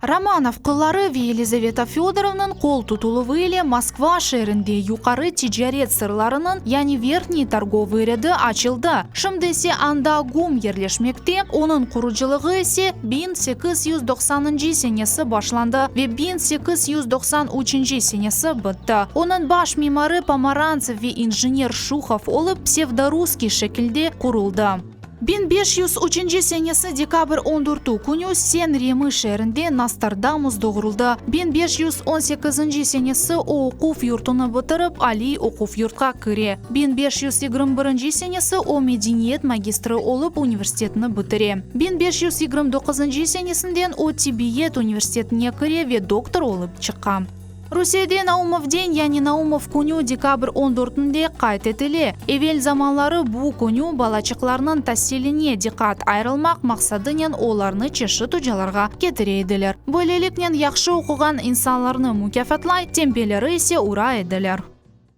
Romanov qılları ve Yelizaveta Födorovnıñ qol tutuluvı ile Moskva şeerinde yuqarı ticaret sırlarınıñ, yani Verhniy torgovıy râdı açıldı. Şimdi ise anda GUM yerleşmekte, onıñ qurucılığı ise 1890-ncı senesi başlandı ve 1893-nci senesi bitti. Onıñ baş mimarı Pomarantsev ve injener Şuhov olıp, psevdorusskiy şekilde quruldı. 1503-nci senesi dekabr on dörtü künü Sen-Remi şeerinde Nostradamus doğurıldı. 1518-nci senesi o oquv yurtunı bitirip, aliy oquv yurtqa kire. 1521-nci senesi o medeniyet magistri olıp universitetni bitire. 1529-ncı senesinden o tibbiyet universitetine kire ve doktor olıp çıqa. Rusiyede Naumov den, yani Naumov künü dekabr on dörtünde qayd etile. Evel zamanları bu künü balaçıqlarnıñ tasiline diqqat ayırılmaq maqsadınen olarnı çeşit ocalarğa ketire ediler. Böyleliknen yahşı oquğan insanlarnı mukâfatlay, tembeleri ise ura ediler.